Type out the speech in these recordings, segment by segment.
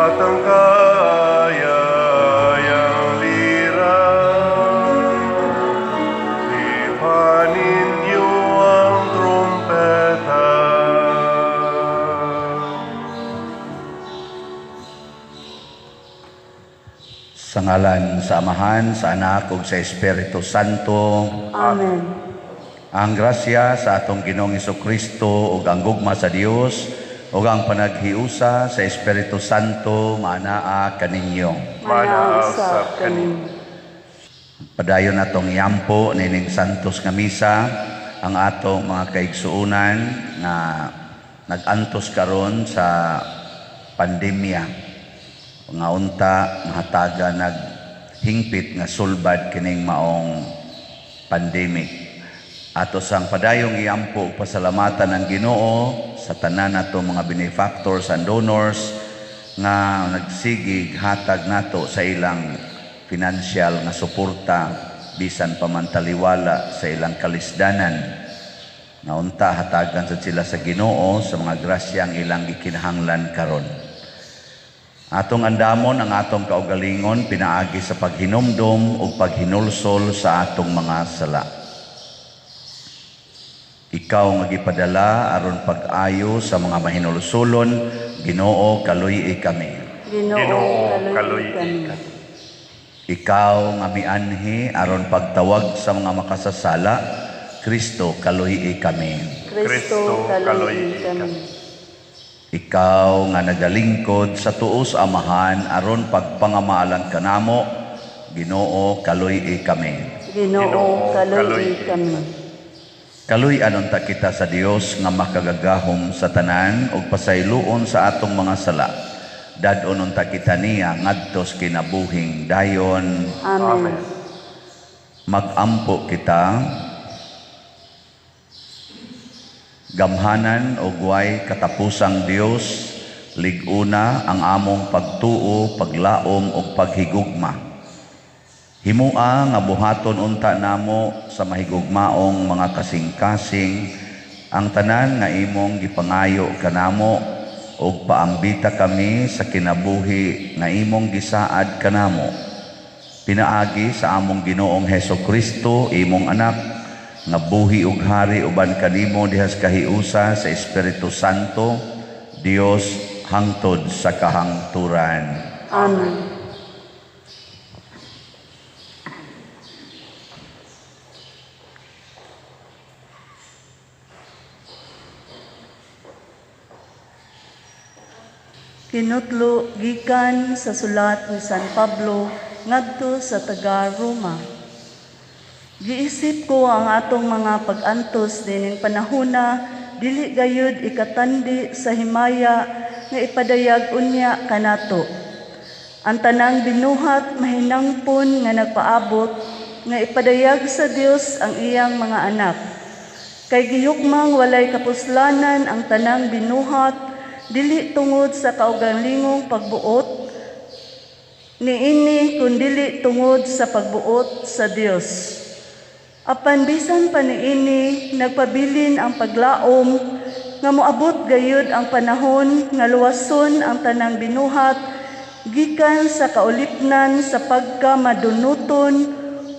Batang kayayang lira, Tipanin niyo ang trumpeta. Sa ngalan sa Amahan, sa Anak ug sa Espiritu Santo. Amen. Ang grasya sa atong Ginoong Kristo ug ang gugma sa Dios ug ang panaghiusa sa Espiritu Santo maanaa kaninyo. Manaa usab kaninyo. Padayon natong iampo nining santos nga misa ang atong mga kaigsuonan nga nag-antos karon sa pandemya. Nga unta mahataga naghingpit nga sulbad kining maong pandemic. Ato sang padayong iampo ug pasalamatan ang Ginoo sa tanan nato mga benefactors and donors nga nagsigig hatag nato sa ilang financial nga suporta bisan pamantaliwala sa ilang kalisdanan. Nga unta hatagan sad sila sa Ginoo sa mga grasyang ilang gikinahanglan karon. Atong andamon ang atong kaugalingon pinaagi sa paghinumdom ug paghinulsol sa atong mga sala. Ikaw nga gipadala aron pag-ayo sa mga mahinulsulon, Ginoo, kaluy-i kami. Ginoo, Ginoo, kaluy-i kaluy-i kami. kami. Ikaw nga mianhi aron pagtawag sa mga makasasala, Kristo, kaluy-i kami. Kristo, Kristo, kaluy-i kaluy-i kami. kami. Ikaw nga nagalingkod sa tuos Amahan aron pagpangamaalan kanamo, Ginoo, kaluy-i kami. Ginoo, Ginoo, kaluy-i kaluy-i kami. Kaluy-an unta kita sa Dios nga makagagahom sa tanan ug pasayloon sa atong mga sala. Dad-on unta kita niya ngadto sa kinabuhing dayon. Amen. Amen. Magampo kita, gamhanan og way katapusang Dios, lig-una ang among pagtuo, paglaom ug paghigugma. Himua nga buhaton unta namo sa mahigugmaong mga kasing-kasing ang tanan nga imong gipangayo kanamo ug paambita kami sa kinabuhi nga imong gisaad kanamo. Pinaagi sa among Ginoong Heso Kristo, imong anak, nga buhi ug hari uban kanimo dihas kahiusa sa Espiritu Santo, Dios hangtod sa kahangturan. Amen. Kinutlo gikan sa sulat ni San Pablo ngadto sa taga Roma. Giisip ko ang atong mga pag-antos nining panahona dili gayud ikatandi sa himaya nga ipadayag unya kanato. Ang tanang binuhat mahinangpon nga nagpaabot nga ipadayag sa Dios ang iyang mga anak. Kay gihukmang walay kapuslanan ang tanang binuhat dili tungod sa kaugalingong pagbuot niini kundili tungod sa pagbuot sa Dios. Apan bisan pa niini nagpabilin ang paglaom nga moabot gayud ang panahon nga luwason ang tanang binuhat gikan sa kaulipnan sa pagkamadunuton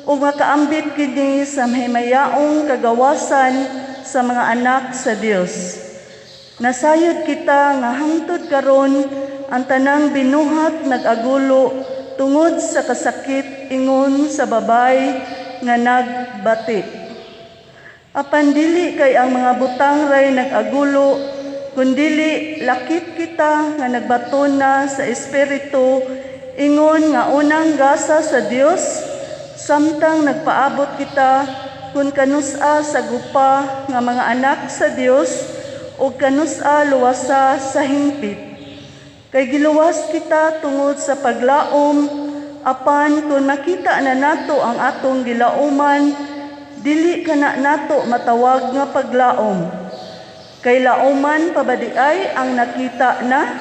ug makaambit kini sa mahimayaong kagawasan sa mga anak sa Dios. Nasayod kita nga hangtod karon ang tanang binuhat nag-agulo tungod sa kasakit ingon sa babay nga nagbati. Apan dili kay ang mga butang ray nag-agulo, kundili lakip kita nga nagbaton na sa Espiritu ingon nga unang gasa sa Dios, samtang nagpaabot kita kun kanus-a sa gupa nga mga anak sa Dios o kanus-a luwasa sa hingpit. Kay giluwas kita tungod sa paglaom, apan kung makita na nato ang atong gilauman, dili kana nato matawag nga paglaom. Kay lauman pabadiay ang nakita na,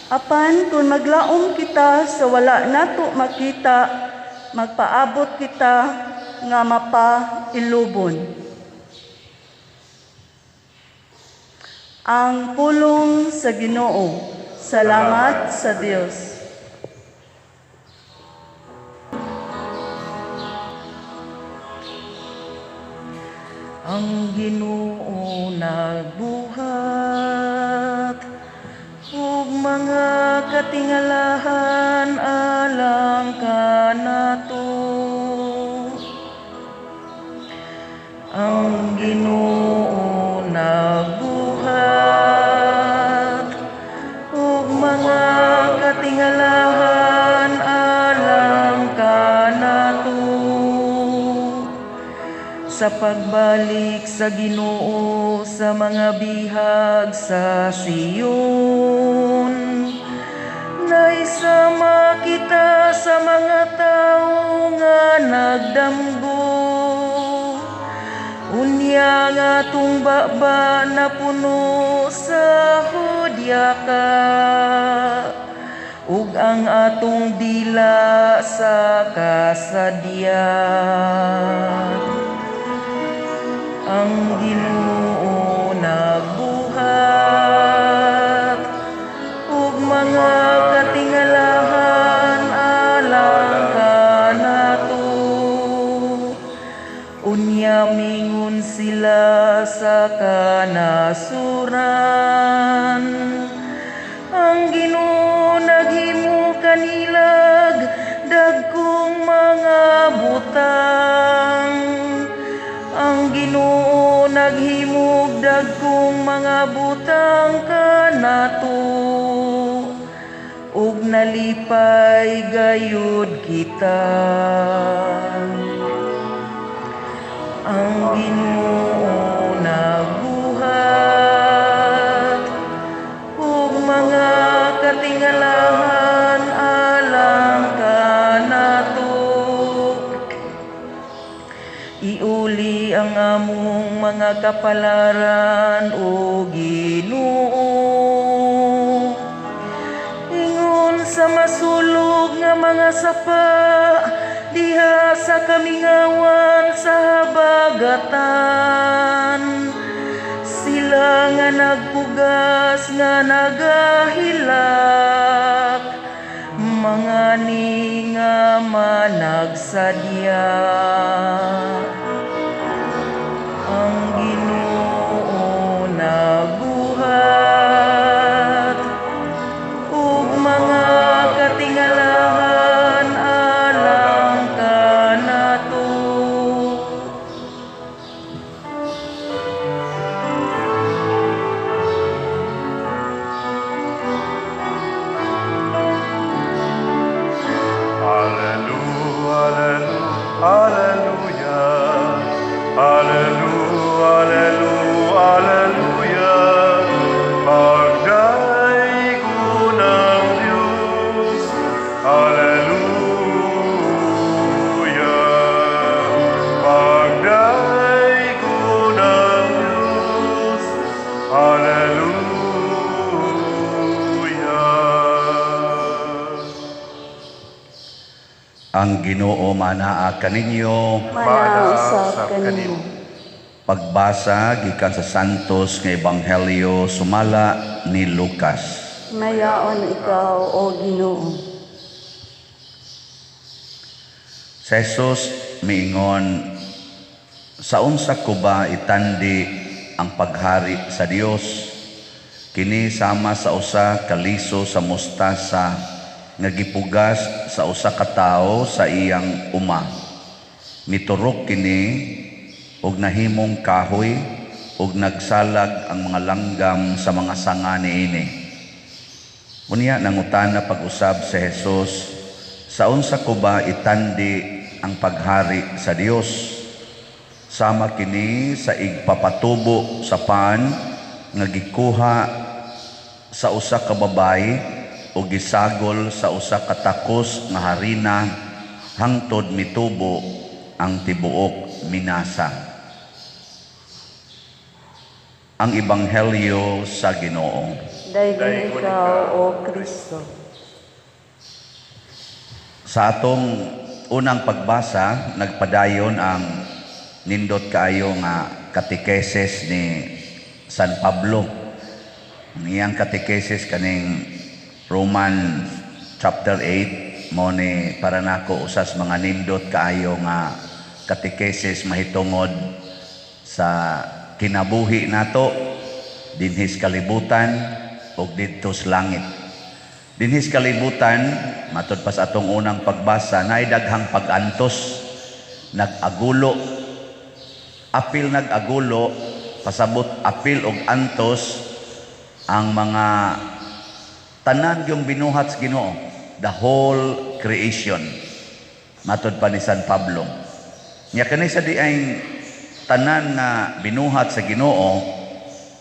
apan kung maglaom kita sa wala nato makita, magpaabot kita nga mapailubon. Ang pulong sa Ginoo. Salamat sa Dios. Ang Ginoo nagbuhat ug mga katingalahan alang kanato. Ang Ginoo nagbuhat ug mga katingalahan alang kanato. Sa pagbalik sa Ginoo sa mga bihag sa Sion, naisama kita sa mga tawo nga nagdamgo. Unya nga atong baba na puno sa hudyaka, ug ang atong dila sa kasadya. Ang Ginoo nagbuhat ug mga katingalahan alang kanato. Unya mingon sila sa kanasuran, ang Ginoo naghimo kanilag dagkong mga butang. Ang Ginoo naghimog dagkong mga butang kanato, ug nalipay gayud kita. Ang Ginoo nagbuhat ug mga katingalahan alang kanato. Iuli ang among mga kapalaran, o Ginoo. Ingon sa masulog nga mga sapa diha sa kamingawan sa habagatan. Sila nga nagpugas nga nagahilak, mga ni nga managsadya. Ang Ginoo nagbuhat ug mga katingalahan alang kanato. Alleluia, alleluia, alleluia, alleluia, alleluia. Pagdaygon ang Diyos. Alleluia. Pagdaygon ang Diyos. Alleluia. Ang Ginoo manaa kaninyo. Manaa usab kanimo. Pagbasa gikan sa Santos nga Ebanghelyo sumala ni Lucas. Mayaon ikaw, o Ginoo. Si Jesus miingon, sa unsa ko ba itandi ang paghari sa Dios? Kini sama sa usa ka liso sa mustasa nga gipugas sa usa ka tawo sa iyang uma. Miturok kini og nahimong kahoy ug nagsalag ang mga langgam sa mga sanga niini. Unya nangutana pag-usab si Jesus, sa unsa ko ba itandi ang paghari sa Dios? Sama kini sa igpapatubo sa pan nga gikuha sa usa ka babayi o gisagol sa usa ka takos nga harina hangtod mitubo ang tibuok minasa. Ang Ebanghelyo sa Ginoo. Daygon ikaw, O Kristo. Sa atong unang pagbasa, nagpadayon ang nindot kaayo nga katekesis ni San Pablo. Ang iyang katekesis kaning Roman chapter 8 mo ni para nako usas mga nindot kaayo nga katekesis mahitungod sa kinabuhi nato dinhis kalibutan ug didto sa langit. Dinhis kalibutan, matud pa sa atong unang pagbasa, naay daghang pag-antos, nag-agulo, apil nag-agulo, pasabot apil og antos ang mga tanan yung binuhat sa Ginoo, the whole creation. Matod pa ni San Pablo. Nya kani sa diay tanan nga binuhat sa Ginoo,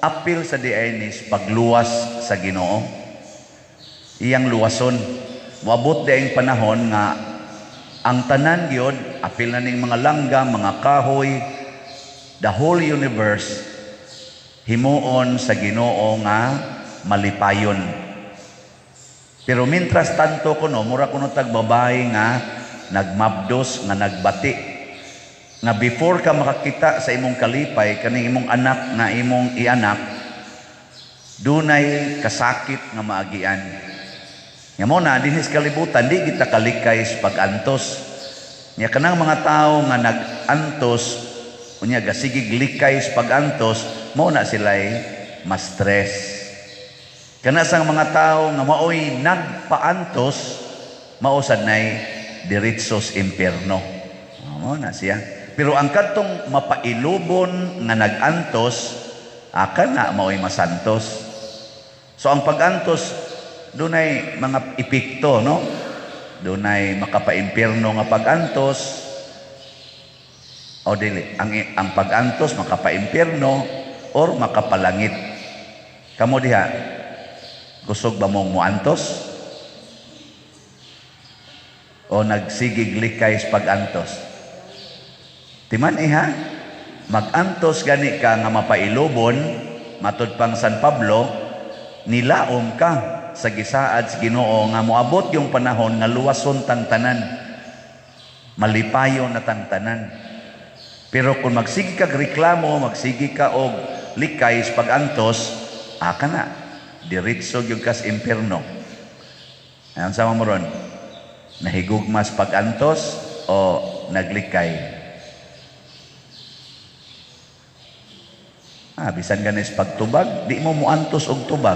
apil sa diay ni pagluwas sa Ginoo. Iyang luwason. Moabot diay panahon nga ang tanan gyud, apil na ning mga langgam, mga kahoy, the whole universe himuon sa Ginoo nga malipayon. Pero mientras tanto kuno, mura kuno tag babae nga nagmabdos, nga nagbati. Nga before ka makakita sa imong kalipay, kaning imong anak nga imong ianak, dunay kasakit nga maagian. Nga mo na, dinhis kalibutan, di kita kalikay sa pag-antos. Nya kanang mga tao nga nag-antos, unya gasigig likay sa pag-antos, mo na sila'y ma-stress. Kana sang mga tao nga maoy nagpaantos, mao sad nay diretso sa impierno. Mao na siya. Pero ang kadtong mapailubon nga nag-antos, aka na maoy masantos. So ang pag-antos, dunay mga epekto, no? Dunay makapaimpierno nga pag-antos o dili. Ang pag-antos makapaimpierno or makapalangit. Kamo diha, kusog ba mong muantos? O nagsigig likay sa pag-antos? Timan iha, mag-antos gani ka nga mapailubon, matud pang San Pablo, nilaom ka sa gisaad sa Ginoo nga moabot yung panahon nga luwason tang tanan, malipayon na tang tanan. Pero kung magsige kag reklamo, magsige ka og likay sa pag-antos, aka na, diretso gyud kas impierno. Ayon sa mo ron, nahigugmas pag-antos o naglikay? Bisan ganis pagtubag, di mo muantos og tubag.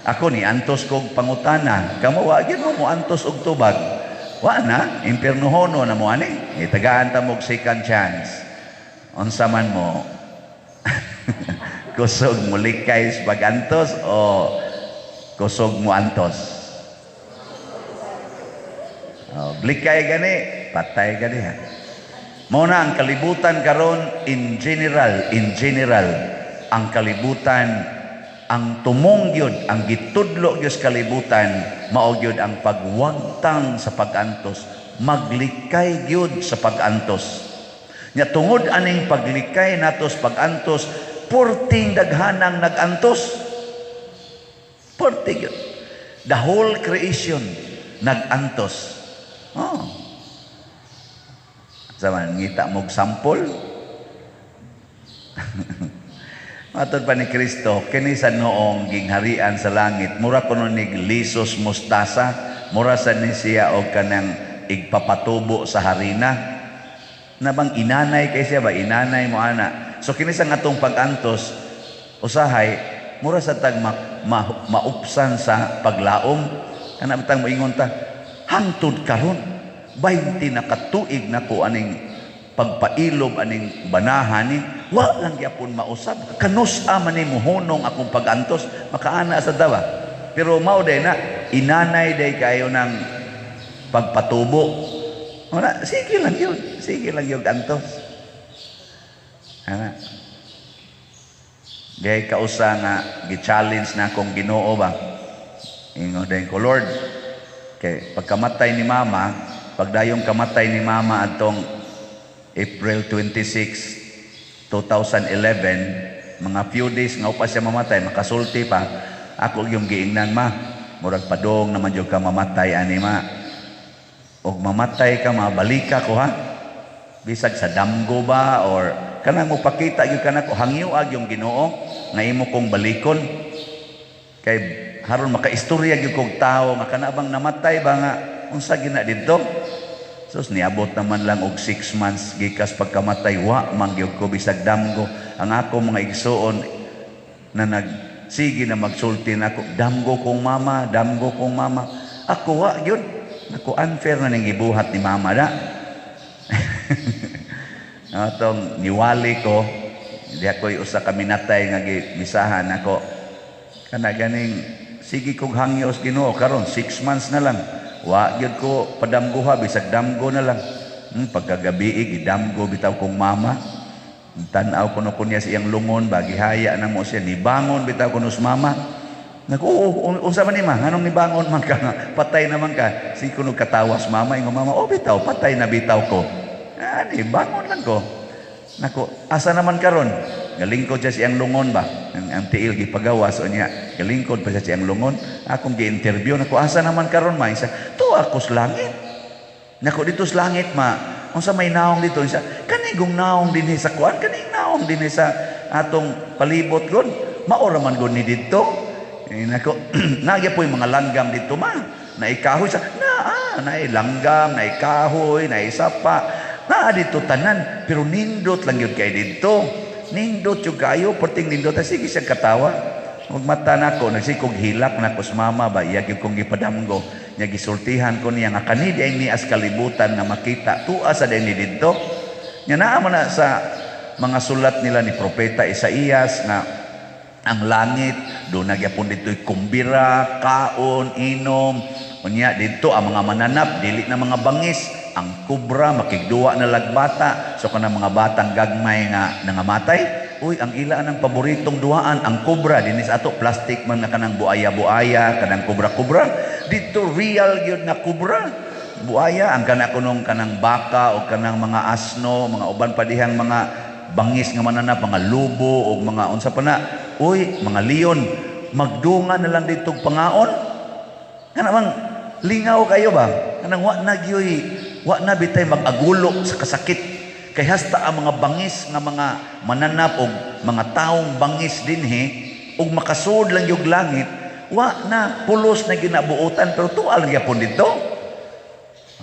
Ako ni antos kog pangutana, kamo wa gyud mo muantos og tubag. Wa na, impiernohono na mo ani. Itagaan ta mo og second chance. Unsa man mo? Kusog mo likay sa pag-antos o kusog mo antos? Oh, likay gani, patay gani ha. Mao na ang kalibutan karon in general, ang kalibutan, ang tumong gyud, ang gitudlo gyud sa kalibutan, mao gyud ang pagwagtang sa pag-antos, maglikay gyud sa pag-antos. Nya tungod aning paglikay nato sa pag-antos, purting daghanang nag-antos. Purting gyud. The whole creation nag-antos. Oh. Sama ngita mog sampol. Matod pa ni Kristo, kini sa noong gingharian sa langit, mura kuno nig lisos mustasa, mura sa ni siya og kanang igpapatubo sa harina. Na bang inanay kay siya ba? Inanay mo ana. So kini sa atong pag-antos, usahay, mura sa tag maupsan sa paglaom. Kana bitang moingon ta, hangtod karon 20 na katuig na ko aning pagpailob aning banahan ni, wa lang gyapon mausab. Kanus-a man ni muhunong akong pag-antos, makaana sa dawa. Pero mao day na inanay day kayo ng pagpatubo. Wala, sige lang yun. Sige lang yung antos. Ana. Gay kausa nga gi-challenge na akong Ginoo ba. Ingon din ko, Lord, kay pagkamatay ni Mama, pagdayong kamatay ni Mama atong April 26, 2011, mga few days nga upa siya mamatay, makasulti pa, ako yung giingnan, Ma, murag padong naman jud ka mamatay ani, Ma. Og mamatay ka, mabalika ko ha. Bisag sa damgo ba or kanang mopakita gyud kanako, hangyoag yung Ginoo nga imo kong balikon. Kay haron makaistorya gyud kog tawo nga kana bang namatay ba nga unsa gina didto. Sus, niabot naman lang og 6 months gikas pagkamatay, wa man gyud ko bisag damgo. Ang ako mga igsuon na nagsige na magsulti nako, "Damgo kong mama, damgo kong mama." Ako wa gyud. Nako, unfair na ning gibuhat ni mama da. Atong niwali ko, di ako'y usa ka minatay nga gimisahan ako. Kana ganing sige kog hangyo sa Ginoo karon 6 months na lang. Wa gyud ko padamgoha, bisag damgo na lang. Pagkagabi gidamgo bitaw kong mama. Tan-aw kuno ko niya sa iyang lungon ba, gihaya na mo siya, nibangon bitaw kuno sa mama. Nako, "Oo, unsa man ni, ma? Nganong nibangon man ka? Patay naman ka." Sige kuno katawas mama, ingon mama, "Oh bitaw, patay na bitaw ko. Ah, bangon lang ko." Nako, "Asa naman karon?" Galingkod siya siyang lungon ba? Ang tiil gipagawas o niya. Galingkod pa siya siyang lungon. Akong gi-interview. Nako, "Asa naman karon, ma?" Isa, "Tuwa ako sa langit." Nako, "Dito sa langit, ma. Unsa may naong dito?" Isa, "Kanigong naong dinhi sa kuan, kaning naong dinhi sa atong palibot gon. Maora man gon ni didto." Eh, nako, "Nagya po yung mga langgam dito, ma. Naikahoy sa, na, ah, naay langgam, naay kahoy, naay sapa. Naa dito tanan, pero nindot lang yun kay dito. Nindot yung kayo, perting nindot. Sige siya katawa. Ug mata nako, nagsikog hilak nako sa mama ba, iya gyud kong gipadamgo. Nya gisultihan ko niya nga kani di ay nias kalibutan nga makita, tua sa ni didto. Nya naa man na sa mga sulat nila ni Propeta Isaías nga ang langit do nagyapon dito'y kumbira, kaon, inom. Unya didto ang mga mananap dili na mga bangis, ang kubra makigduwa na lagbata. So kanang mga batang gagmay nga nangamatay, uy, ang ila ang paboritong duaan ang kubra. Dinhi sa ato plastic man nga kanang buaya-buaya, kanang kubra-kubra. Dito real gyud nga kubra. Buaya ang kana kunong kanang baka o kanang mga asno, mga uban pa dihang mga bangis nga mananap, mga lubo o mga unsa pa na. Uy, mga leon, magdunga na lang dito pangaon. Kana bang lingaw kayo ba? Kanang wa na gyoy, wa na bitay mag-agulo sa kasakit. Kay hasta ang mga bangis nga mga mananap og mga taong bangis dinhi ug makasud lang yung langit, wa na pulos na ginabuotan, pero tuwa lang gyapon dito.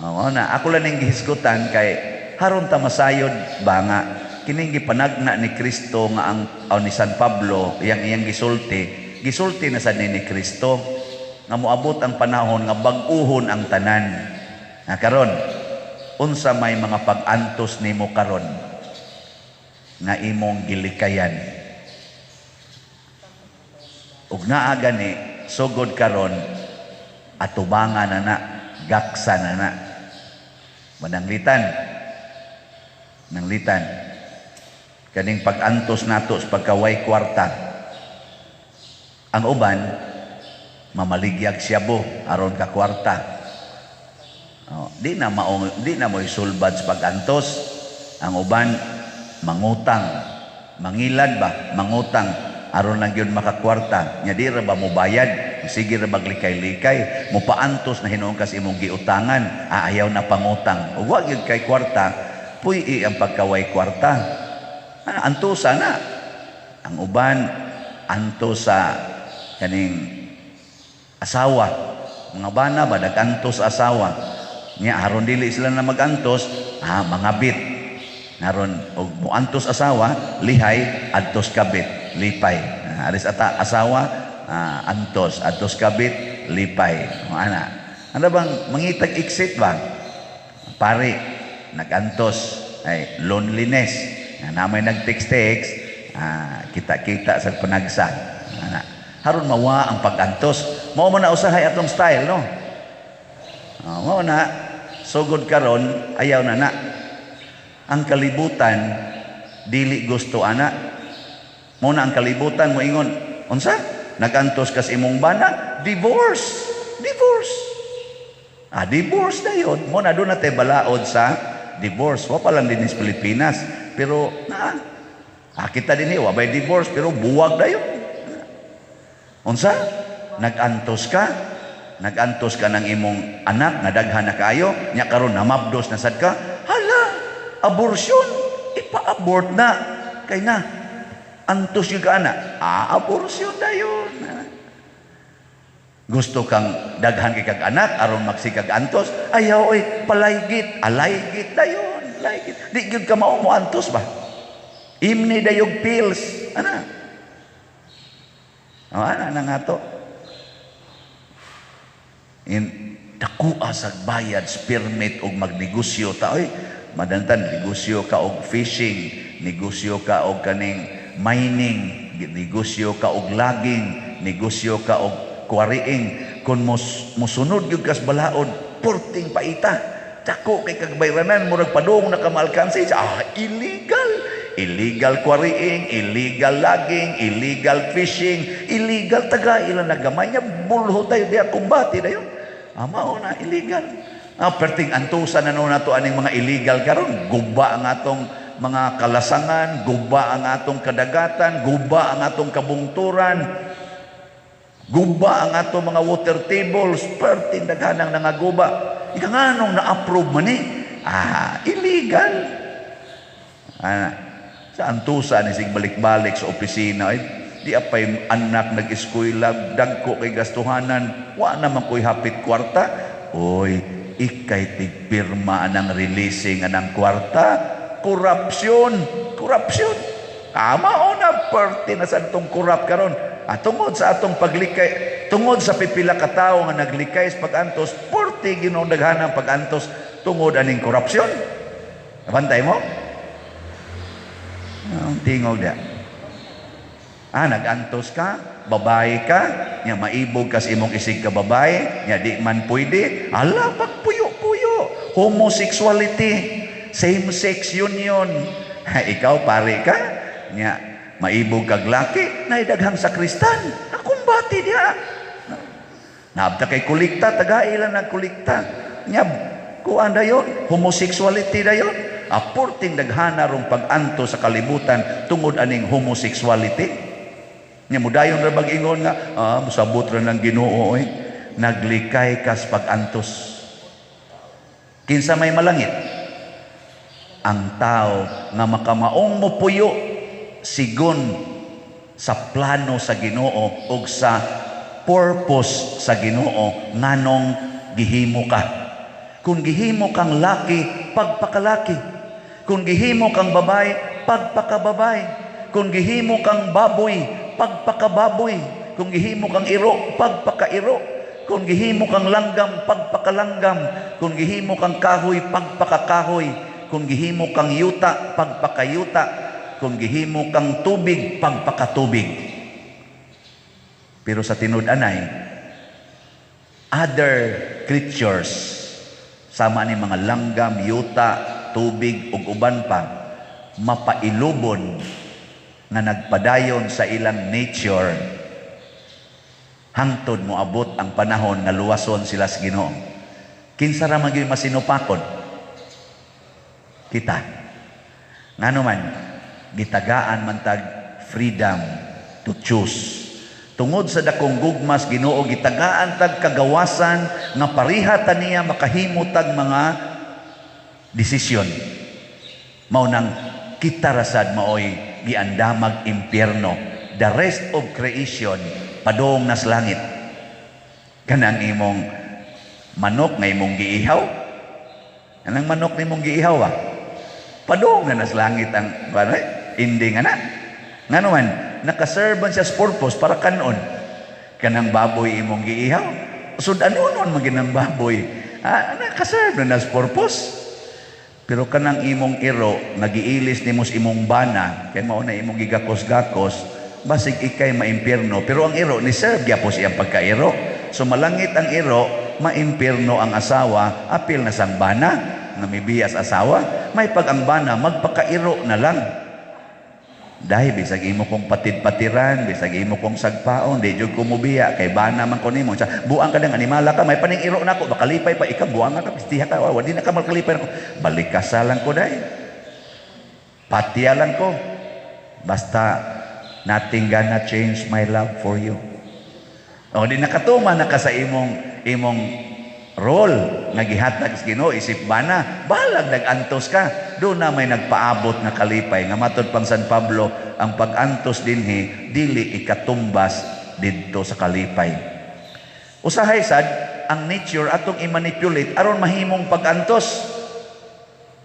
Oo na, ako lang ning gihisgutan kay haron ta masayod ba nga kining gipanagna ni Kristo nga ang o ni San Pablo, iyang iyang gisulti, gisulti na sad ni Kristo nga moabot ang panahon nga bag-uhon ang tanan. Na karon, unsa may mga pag-antos nimo karon nga imong gilikayan? Ug naa gani sugod karon, atubangan na na, gaksa na na. Mananglitan. Nanglitan. Kaning pag-antos nato sa pagkaway kwarta. Ang uban mamaligyag siyabo aron ka kwarta. Oh, di na mo isulbad sa pag-antos. Ang uban mangutang, mangilad ba, mangutang aron lang gyud makakwarta. Nya di ra ba mo bayad, sige ra maglikay-likay, mopaantos na hinuon kas imong giutangan, ah, ayaw na pangutang. Ug wa gyud kay kwarta, puy ang pagkaway kwarta. Ah, antusa na. Ang uban antos sa kaning asawa. Mga bana ba nag-antos sa asawa. Nya aron dili sila na mag-antos, ah, mangabit. Aron og moantos asawa, lihay adtos kabit, lipay. Ah, aris ata asawa, ah, antos, adtos kabit, lipay. O, ana. Ano bang mangitag exit ba? Pare, nag-antos ay loneliness. Nga na may nag-text-text, ah, kita-kita sa panagsa. Ana. Haron mawa ang pag-antos. Mao man na usahay atong style, no? Ah, mao na sugod karon ayaw na na. Ang kalibutan dili gusto ana. Mao na ang kalibutan mo ingon, unsa? Nagantos kas imong bana, divorce. Divorce. Ah, divorce na yun. Mo na doon na tayo balaod sa divorce. Wa pa lang din sa Pilipinas. Pero, na, ah, kita din eh, wa bay divorce, pero buwag na yun. Unsa? Nag-antos ka? Nag-antos ka ng imong anak nga daghan na kaayo, nya karon namabdos na sad ka. Hala, abortion. Ipa-abort na. Kay na, antos yung ka ana. Ah, abortion na yun. Gusto kang daghan kay kag anak aron magsikag antos, ayaw oy, palaygit, alaygit dayon, laygit. Di gyud ka mao mo antos ba? Imni dayog pills, ana. Oh, ana na nga to. In dakoa sag bayad permit og magnegosyo ta oy, madantan negosyo ka og fishing, negosyo ka og kaning mining, negosyo ka og logging, negosyo ka og quarrying. Kung musunod gyud kas balaod, porting paita, dako kay kag bayranan, murag padung na ka maalkansi. Ah, illegal, illegal quarrying, illegal logging, illegal fishing, illegal taga ilan na gamay niya, bulho tayo diya, kumbati dayon. Ah, mao na illegal. Ah, perting antusan na no nato aning mga illegal karon, guba ang atong mga kalasangan, guba ang atong kadagatan, guba ang atong kabungturan, guba ang atong mga water tables, perting daghanang nangaguba. Ika nganong na-approve man ni? Ah, illegal. Ah, sa antusa ni sig balik-balik sa opisina ay di apay anak nag-eskwela, dagko kay gastuhanan, wa naman ko'y hapit kwarta. Oy, ikay tigpirma anang releasing anang kwarta. Korupsyon, korupsyon. Tama o na, perti na sa atong korap karon. Ah, tungod sa atong paglikay, tungod sa pipila ka tawo nga naglikay sa pag-antos, porti Ginoo daghanang pag-antos tungod aning korupsyon. Nabantay mo? Ang tingog da. Ah, nag-antos ka, babae ka, nya maibog ka sa imong isig ka babae, nya di man pwede, ala, pagpuyo-puyo. Homosexuality, same-sex union. Ha, ikaw, pare ka, nya maibog kag laki, naidaghang sakristan. Akumbati diha. Naabta kay kulikta, taga-ilan nagkulikta. Nya, kuan dayon, homosexuality dayon. Aporting daghana rong pag-anto sa kalibutan tungod aning homosexuality. Nya mudayon ra bag-ingon nga, ah, musabot ra ng Ginoo oy. Naglikay kas pag-antos. Kinsa may malangit? Ang tao nga makamaong mopuyo sigon sa plano sa Ginoo og sa purpose sa Ginoo nganong gihimo ka. Kung gihimo kang laki, pagpakalaki. Kung gihimo kang babae, pagpakababae. Kung gihimo kang baboy, pagpakababoy. Kung gihimo kang iro, pagpakairo. Kung gihimo kang langgam, pagpakalanggam. Kung gihimo kang kahoy, pagpakakahoy. Kung gihimo kang yuta, pagpakayuta. Kung gihimo kang tubig, pagpakatubig. Pero sa tinud-anay, other creatures, sama ni mga langgam, yuta, tubig, ug uban pa, mapailubon nga nagpadayon sa ilang nature hangtod moabot ang panahon nga luwason sila sa Ginoo. Kinsa ra man gyud masinupakon? Kita. Ngano man gitagaan man tag freedom to choose. Tungod sa dakong gugmas Ginoo, gitagaan tag kagawasan nga pareha ta niya makahimo tag mga desisyon. Mao nang kita rasad maoy giandamag impyerno. The rest of creation padung nas langit. Kanang imong manok nga imong giihaw. Kanang manok nimong giihaw ba? Padung na nas langit ang ano, ending ana. Ngano man nakaserve man siya sa purpose para kanon. Kanang baboy imong giihaw, sud-anon man ginang baboy. Ah, nakaserve na nas purpose. Pero kanang imong iro nga giilis nimo sa imong bana, kay mao na imong gigakos-gakos, basig ikay maimpierno. Pero ang iro ni serve gyapon siyang pagkairo. So malangit ang iro, maimpierno ang asawa, apil na sang bana nga mibiyas asawa, may pag ang bana magpakairo na lang. Dahil bisag imo kong patid-patiran, bisag imo kong sagpaon, di jud ko mobiya kay bana man ko nimo. Sa buang ka ng animala ka, may paning iro nako, makalipay pa ikaw, buang ka, pistiha ka, wa di na ka makalipay nako. Balik ka lang ko dai. Patiya lang ko. Basta nothing gonna change my love for you. O di nakatuma na ka sa imong imong role nga gihatag sa Ginoo isip bana, balag nag-antos ka, do na may nagpaabot nga kalipay nga matod pang San Pablo, ang pag-antos dinhi dili ikatumbas didto sa kalipay. Usahay sad ang nature atong i-manipulate aron mahimong pag-antos.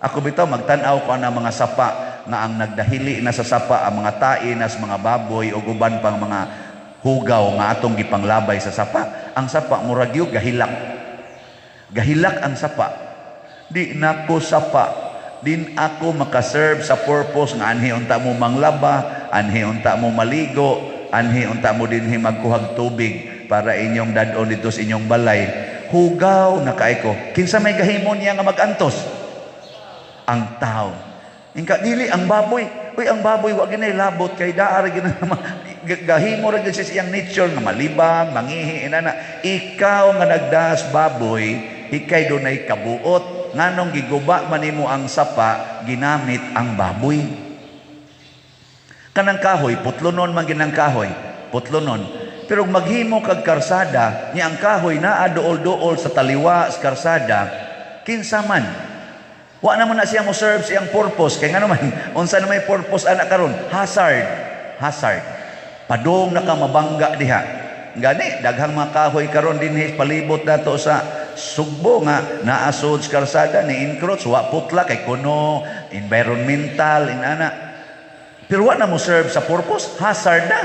Ako bitaw, magtan-aw ko ang mga sapa nga ang nagdahili na sa sapa ang mga tae nas mga baboy o uban pang mga hugaw nga atong gipanglabay sa sapa. Ang sapa murag gyud gahilak. Gahilak ang sapa. Di nako sapa. Din ako makaserve sa purpose nga anhi unta mo manglaba, anhi unta mo maligo, anhi unta mo dinhi magkuhag tubig para inyong dad-on dito sa inyong balay. Hugaw na kay ko. Kinsa may gahimo niya nga magantos? Ang tao. Ingka dili ang baboy. Uy, ang baboy wa ginay labot kay daa ra gina gahimo ra gyud siya siyang nature nga malibang, mangihi inana. Ikaw nga nagdas baboy, ikay dunay kabuot. Nganong giguba man nimo ang sapa, ginamit ang baboy? Kanang kahoy, putlonon man ginang kahoy, putlonon. Pero maghimo kag karsada, niya ang kahoy naa duol-duol sa taliwa sa karsada, kinsa man? Wa naman na siya mo serve siyang purpose. Kay ngano man, unsa na may purpose ana karon? Hazard. Hazard. Padung na ka mabangga diha. Gani, daghang mga kahoy karon dinhi palibot nato sa Sugbo nga naasod sa karsada ni encroach, wa putla kay kuno environmental inana. Pero wa na mo serve sa purpose, hazard na.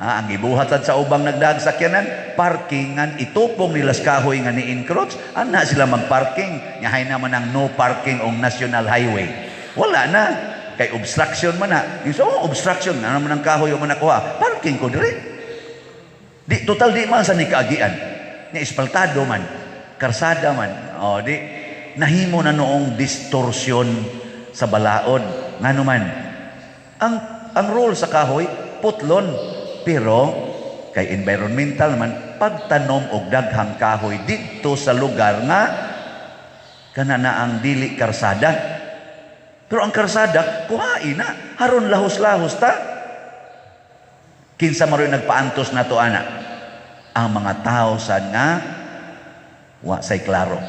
Ah, ang gibuhat sa ubang nagdaag sakyanan, parkingan, itupong nila sa kahoy nga ni encroach, ana sila magparking. Nyahay naman ang no parking og national highway. Wala na. Kay obstruction man na. Yung so, oh, obstruction, ano naman ang kahoy man nakuha? Parking ko dire. Di, total di man sa ni kaagian. Ni espaltado man, karsada man. O, di, nahimo na noong distorsion sa balaod. Ngano man, ang role sa kahoy, putlon. Pero, kay environmental man, pagtanom og daghang kahoy dito sa lugar nga kana na ang dili karsada. Pero ang karsada, kuhain na. Haron lahos-lahos ta. Kinsa maroy nagpaantos na to ana? Ang mga tao sa nga wa say klaro.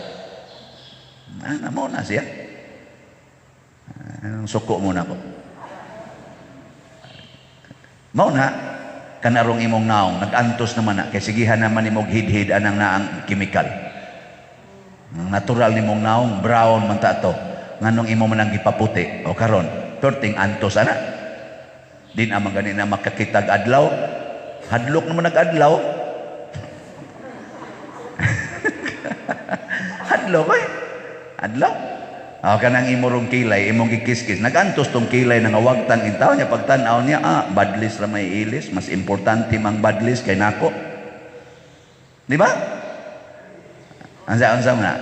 Ah, mo na siya. Anong suko muna ko? Mao na kanarong imong naong nag-antos naman na kay sigihan naman nimog hidhid anang naang chemical. Ang natural nimong naong brown man ta to. Nganong imo man ang gipaputi o karon perting antos ana. Din amang gani na makakitag adlaw. Hadlok naman nag-adlaw. Hadlok oy. Adlaw. Ah, kanang imo rong kilay, imong gikiskis. Nagantos tong kilay nga wagtang intaw niya pagtan-aw niya, ah, badlis ra may ilis, mas importante mang badlis kay nako. Di ba? Ansa unsa man na?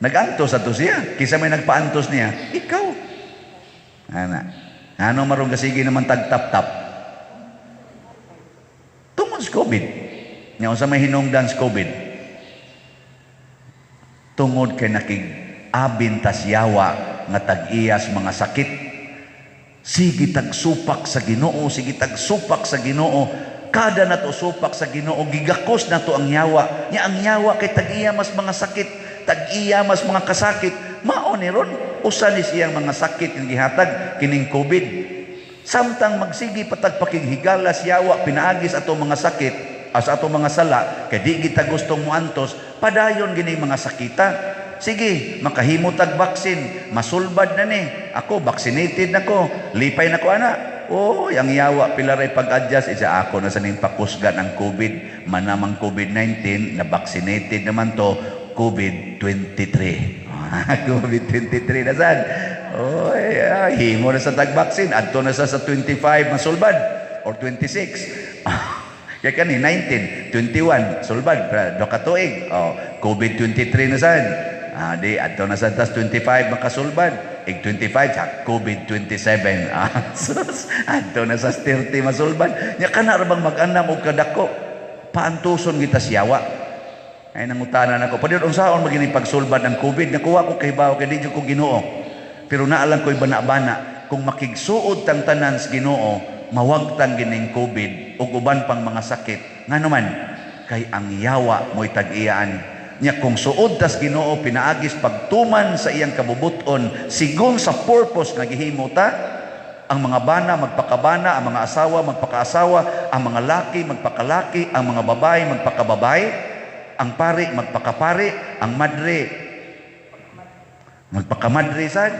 Nagantos ato siya. Kinsa may nagpaantos niya? Ikaw. Ana. Ano marong kasigi naman tagtap-tap? Tungod sa COVID. Nya unsa may hinungdan sa COVID? Tungod kay nakig abin tas yawa nga tag-iyas mga sakit. Sige tagsupak sa Ginoo, sige tagsupak sa Ginoo. Kada nato supak sa Ginoo, gigakos nato ang yawa. Nya ang yawa kay tag-iya mas mga sakit, tag-iya mas mga kasakit. Mao ni ron usa ni siyang mga sakit nga gihatag kining COVID. Samtang magsigi patag pakighigala yawa pinaagis ato mga sakit as ato mga sala kay di kita gustong moantos, padayon gini mga sakita. Sige, makahimo tag vaccine, masulbad na ni. Ako vaccinated na ko, lipay na ko ana. Oh, ang yawa pila ray pag-adjust isa ako na sa ning pakusgan ang COVID, manamang COVID-19 na vaccinated naman to COVID-23. COVID-23 na sad. Oy, himo na sa tag-vaccine adto na sa 25 masulbad or 26. Kaya kani 19, 21 sulbad do ka tuig. Oh, COVID-23 na sad. Ah, di adto na sa tas 25 makasulbad. Ig 25 sa COVID-27. Ah, sus, adto na sa 30 masulbad. Nya kana ra bang mag-anam og kadako? Paantuson kita siyawa. Ay nangutanan ako. Pwede unsaon magini pagsulbad ng COVID? Nakuha ko kahibaw kay di jud ko Ginoo. Pero naalang ko'y bana-bana kung makigsuod tang tanan sa Ginoo, mawagtang gining COVID ug uban pang mga sakit. Ngano man kay ang yawa mo'y tag-iyaan. Nya kung suod tas Ginoo pinaagis pagtuman sa iyang kabubuton sigon sa purpose nga gihimo ta, Ang mga bana magpakabana, ang mga asawa magpakaasawa, ang mga laki magpakalaki, ang mga babae magpakababae, ang pari magpakapari, ang madre magpakamadre sad.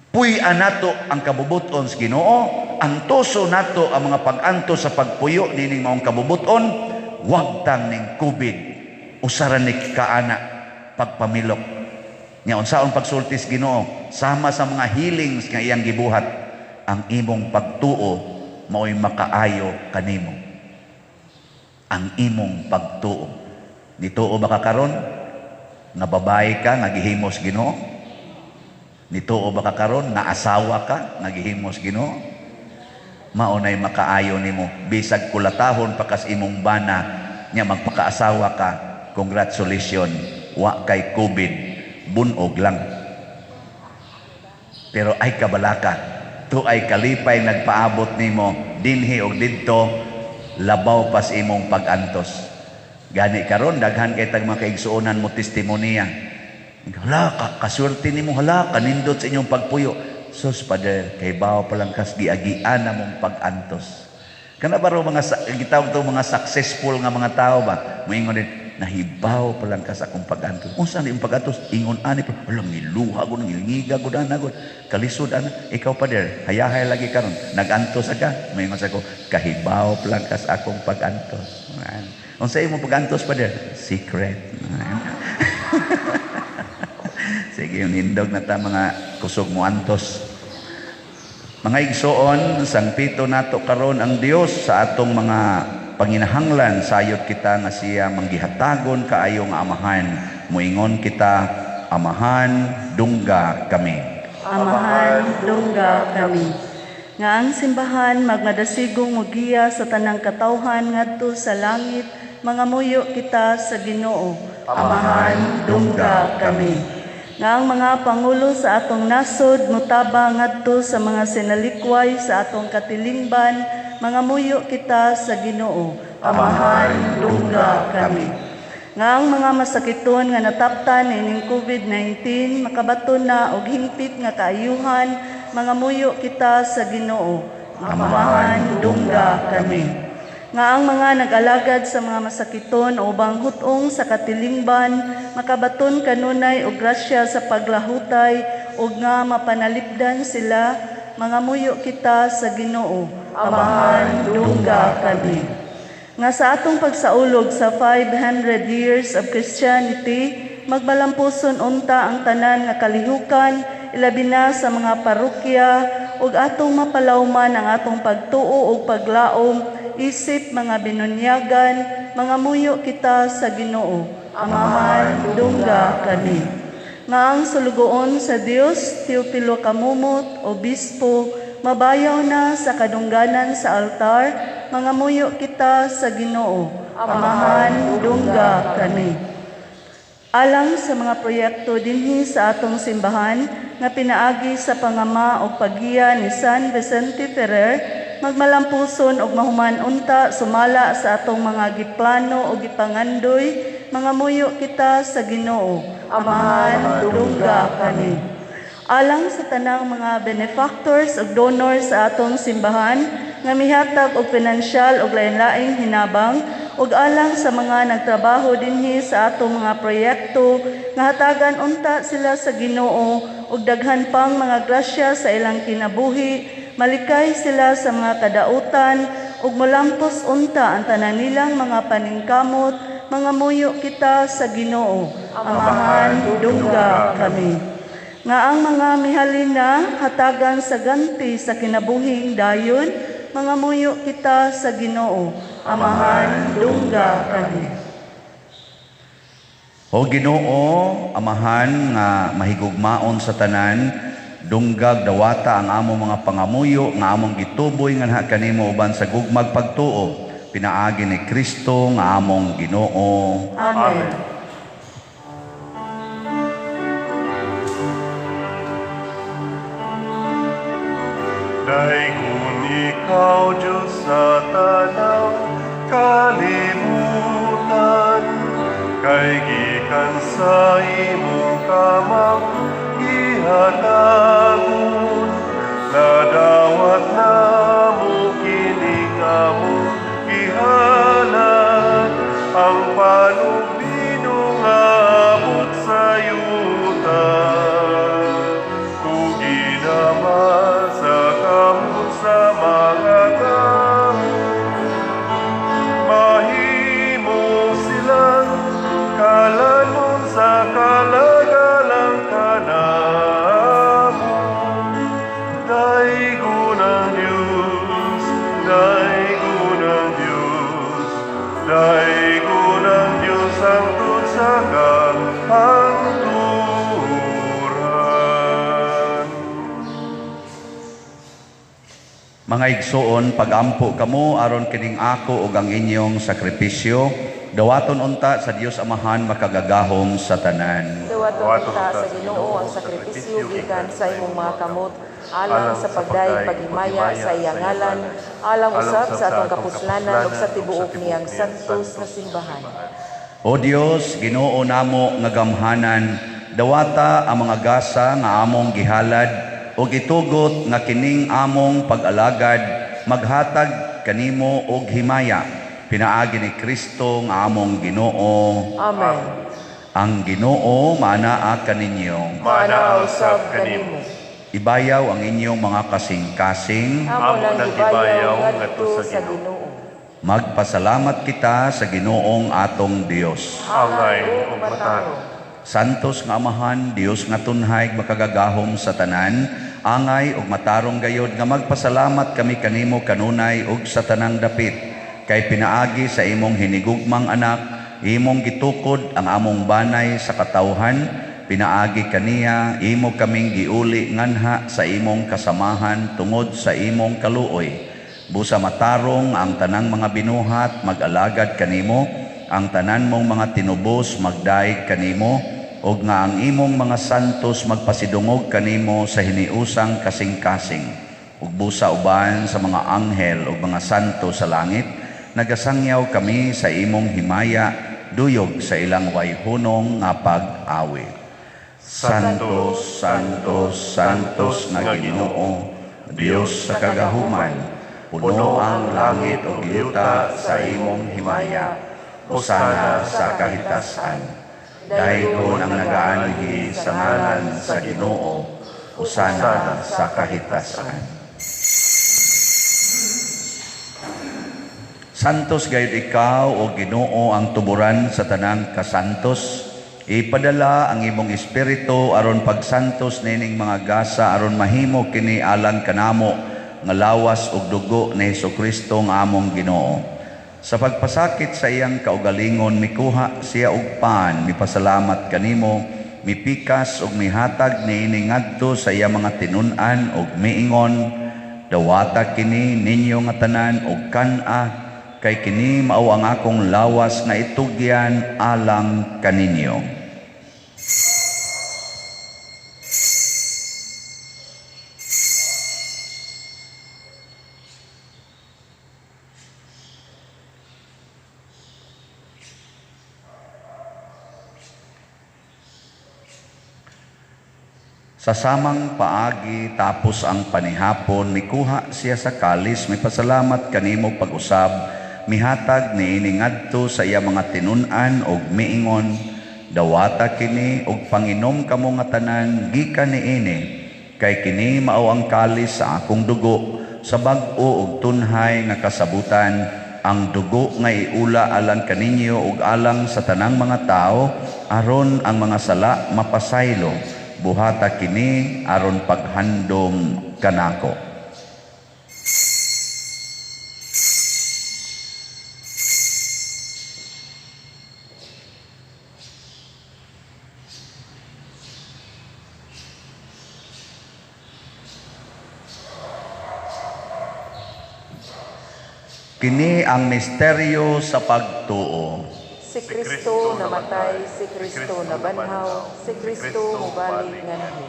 Puy-an nato ang kabubuton sa Ginoo, antoso nato ang mga pag-antos sa pagpuyo nining maong kabubuton, wagtang ning COVID, usaran ni kaana pagpamilok. Nya unsaon pagsulti sa Ginoo, sama sa mga healings nga iyang gibuhat, ang imong pagtuo mao'y makaayo kanimo. Ang imong pagtuo. Nituo ba ka karon nga babae ka nga gihimos Ginoo? Nituo ba ka karon nga asawa ka nga gihimos Ginoo? Mao nay makaayo nimo bisag kulatahon pa kas imong bana nya magpakaasawa ka. Congratulations, wa kay COVID, bunog lang. Pero ay kabalaka, to ay kalipay nagpaabot nimo dinhi og didto, labaw pas imong pag-antos. Gani karon daghan kay tag mga kaigsuonan mo testimonya. Hala, kaswerte nimo, hala, kanindot sa inyong pagpuyo. Sus, Father, kay bawo pa lang kas giagian na mong pag-antos. Kana ba raw mga gitawag to mga successful nga mga tao ba? Moingon din, nahibaw pa lang kas akong pag-antos. Unsa ni imong pag-antos? Ingon ani pa, hala, ngiluha ko, ngilngiga ko, ana ko. Kalisod ana. Ikaw, Father, hayahay lagi karon. Nag-antos ka. Moingon sa ko, kahibaw pa lang kas akong pag-antos. Unsa imong pag-antos, Father? Secret. Sige, yung hindog na ta mga kusog mo antos. Mga igsoon, sangpito nato karon ang Dios sa atong mga panginahanglan. Sayot kita nga siya manggihatagon kaayo nga Amahan. Muingon kita, Amahan, dungga kami. Amahan, dungga kami. Nga ang simbahan magmadasigong mugiya sa tanang katawhan ngadto sa langit, mangamuyo kita sa Ginoo. Amahan, dungga kami. Nga ang mga pangulo sa atong nasod mutabang ngadto sa mga sinalikway sa atong katilingban, mangamuyo kita sa Ginoo. Amahan, dungga kami. Nga ang mga masakiton nga nataptan niining COVID-19 makabaton na og hingpit nga kaayuhan, mangamuyo kita sa Ginoo. Amahan, dungga kami. Nga ang mga nag-alagad sa mga masakiton o ubang hutong sa katilingban, makabaton kanunay og grasya sa paglahutay ug nga mapanalipdan sila, mangamuyo kita sa Ginoo. Amahan, dungga kami. Nga sa atong pagsaulog sa 500 years of Christianity, magbalampuson unta ang tanan nga kalihukan, ilabi na sa mga parokya, ug atong mapalawman ang atong pagtuo ug paglaom, isip mga binunyagan, mangamuyo kita sa Ginoo. Amahan, dungga kami. Nga ang sulugoon sa Dios, Teofilo Camomot, Obispo, mabayaw na sa kadungganan sa altar, mangamuyo kita sa Ginoo. Amahan, dungga kami. Alang sa mga proyekto dinhi sa atong simbahan nga pinaagi sa pangama o paggiya ni San Vicente Ferrer, magmalampuson og mahuman unta sumala sa atong mga giplano o gipangandoy, mangamuyo kita sa Ginoo. Amahan, dungga kami. Alang sa tanang mga benefactors ug donors sa atong simbahan nga mihatag og pinansyal ug lain-laing hinabang, ug alang sa mga nagtrabaho dinhi sa atong mga proyekto nga hatagan unta sila sa Ginoo ug daghan pang mga grasya sa ilang kinabuhi, malikay sila sa mga kadautan ug molampos unta ang tanan nilang mga paningkamot, mangamuyo kita sa Ginoo. Amahan, dungga kami. Nga ang mga mihalina hatagan sa ganti sa kinabuhing dayon, mangamuyo kita sa Ginoo. Amahan, dungga kami. O Ginoo, Amahan nga mahigugmaon sa tanan, dunggag dawata ang among mga pangamuyo nga among gituboy nganha kanimo uban sa gugmag pagtuo, pinaagi ni Kristo nga among Ginoo. Amen. Daygon ikaw, Diyos, sa tanang kalibutan, kay gikan sa imong kamang gihabogon. hatagon, Nadawat namo kining among gihalad, ang pan ug bino nga abot sa yuta. Tugi naman sa kamot sa mga tao, mahimo silang kalanon sa kalagalang kanamo. Daygon ang Diyos, daygon ang Diyos, daygon ang Diyos hangtod sa kahangturan. Mga igsoon, pagampo kamo aron kining ako ug ang inyong sakripisyo, dawaton unta sa Dios Amahan makagagahom sa tanan. Dawaton unta sa Ginoo ang sakripisyo gikan sa imong mga kamot alang sa pagdayeg paghimaya sa iyang ngalan, alang usab sa atong kapuslanan ug sa tibuok niyang santos nga simbahan. O Dios, Ginoo namo nga gamhanan, dawata ang mga gasa nga among gihalad ug itugot nga kining among pag-alagad maghatag kanimo og himaya, pinaagi ni Kristo nga among Ginoo. Amen. Ang Ginoo maanaa kaninyo. Maanaa usab kanimo. Ibayaw ang inyong mga kasing-kasing. Amo nang gibayaw ngadto sa Ginoo. Magpasalamat kita sa Ginoong atong Dios. Angay ug matarong. Santos nga Amahan, Dios nga tunhay makagagahom sa tanan, angay ug matarong gayod nga magpasalamat kami kanimo kanunay ug sa tanang dapit, kay pinaagi sa imong hinigugmang anak, imong gitukod ang among banay sa katawhan, pinaagi kaniya imo kaming giuli nganha sa imong kasamahan tungod sa imong kaluoy. Busa matarong ang tanang mga binuhat mag-alagad kanimo, ang tanan mong mga tinubos magdaig kanimo, ug nga ang imong mga santos magpasidungog kanimo sa hiniusang kasing-kasing. Ug busa uban sa mga anghel ug mga santo sa langit, nagasangyaw kami sa imong himaya, duyog sa ilang wayhunong nga pag-awit. Santos, Santos, Santos nga Ginoo, Dios sa kagahuman, puno ang langit ug yuta sa imong himaya. Hosana sa kahitasan. Daygon ang nagaanhi sa ngalan sa Ginoo. Hosana sa kahitasan. Santos gayud ikaw o Ginoo ang tuburan sa tanang kasantos. Ipadala ang imong espiritu aron pagsantos nining mga gasa aron mahimo kini alang kanamo nga lawas ug dugo ni Hesukristo nga among Ginoo. Sa pagpasakit sa iyang kaugalingon mikuha siya og pan, mipasalamat kanimo, mipikas ug mihatag niini ngadto sa iyang mga tinun-an ug miingon, dawata kini ninyo nga tanan ug kan-a, kay kini mao ang akong lawas nga itugyan alang kaninyo. Sa samang paagi tapos ang panihapon, mikuha siya sa kalis, mipasalamat kanimo pag-usab, mihatag niini ngadto sa iya mga tinun-an og miingon, dawata kini og panginom kamo nga tanan gikan niini, kay kini mao ang kalis sa akong dugo, sa bag-o og tunhay nga kasabutan, ang dugo nga iula alang kaninyo ug alang sa tanang mga tawo, aron ang mga sala mapasaylo. Buhata kini aron paghandom kanako. Kini ang misteryo sa pagtuo. Si Kristo namatay, si Kristo nabanhaw, si Kristo mubalik nganhi.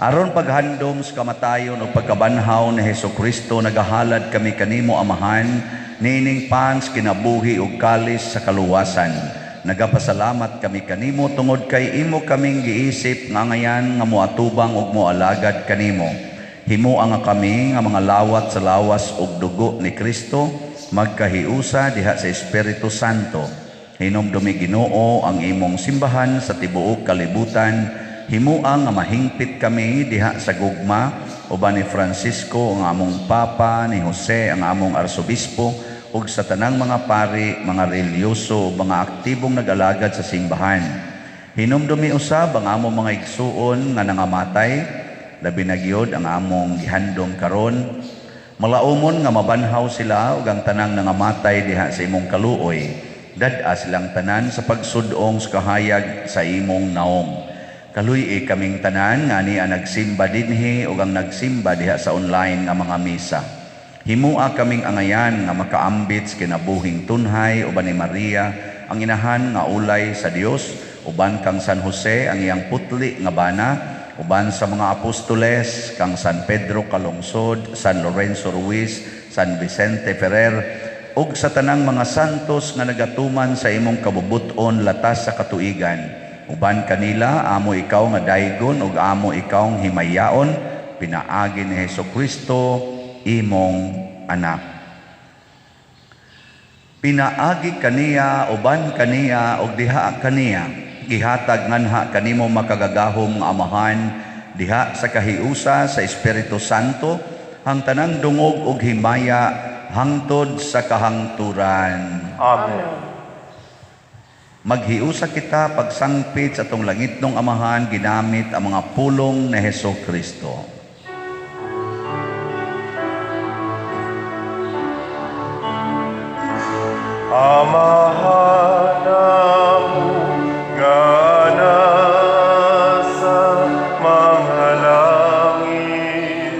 Aron paghandom sa kamatayon o pagkabanhaw ni Hesukristo, nagahalad kami kanimo Amahan, nining pans kinabuhi ug kalis sa kaluwasan. Nagapasalamat kami kanimo tungod kay imo kaming giisip nga ngayan nga moatubang ug moalagad kanimo. Himoa nga kami nga mga lawat sa lawas ug dugo ni Kristo magkahiusa diha sa Espiritu Santo. Hinumdumi, Ginoo, ang imong simbahan sa tibuok kalibutan. Himoa nga mahingpit kami diha sa gugma uban ni Francisco ang among Papa, ni Jose ang among Arsobispo, ug sa tanang mga pari, mga relihiyoso ug mga aktibong nag-alagad sa simbahan. Hinumdumi usab ang among mga igsuon nga nangamatay, labi na gyud ang among gihandom karon. Malaumon nga mabanhaw sila ug ang tanang nangamatay diha sa imong kaluoy. Dad-a silang tanan sa pagsudong sa kahayag sa imong naong. Kaluy-i kaming tanan nga ania nagsimba dinhi ug ang nagsimba diha sa online nga mga misa. Himua kaming angayan nga makaambit sa kinabuhing tunhay uban ni Maria ang inahan nga ulay sa Dios, uban kang San Jose ang iyang putli nga bana, uban sa mga apostoles kang San Pedro Calungsod, San Lorenzo Ruiz, San Vicente Ferrer, ug sa tanang mga santos nga nagatuman sa imong kabubut-on latas sa katuigan. Uban kanila amo ikaw nga daygon ug amo ikaw himayaon pinaagi ni Hesus Kristo imong anak. Pinaagi kaniya, uban kaniya, ug diha kaniya, gihatag nganha kanimo makagagahom nga Amahan diha sa kahiusa sa Espiritu Santo ang tanang dungog ug himaya hangtod sa kahangturan. Amen. Maghiusa kita pagsangpit sa atong langitnong Amahan ginamit ang mga pulong ni Hesus Kristo. Amahan namo nga nasa mga langit,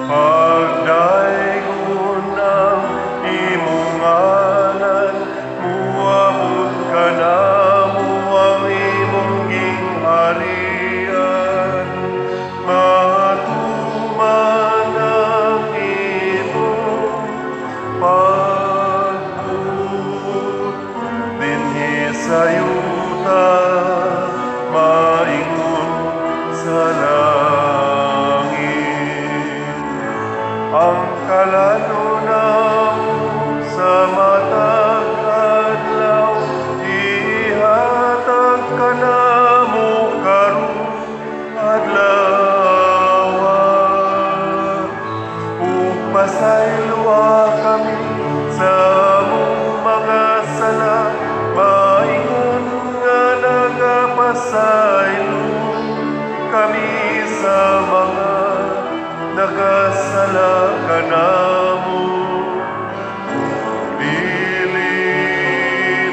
pagdaygon ang imong ngalan, muabot kanamo ang imong gingharian, matuman ang imong pagbuot dinhi sa yuta, maingon sa langit. Ang kalan-on namo sa matag adlaw, ihatag kanamo karon adlaw. Ug pasayloa kami sa among mga sala, maingon nga nagapasaylo kami sa mga nakasala kanamo. Dili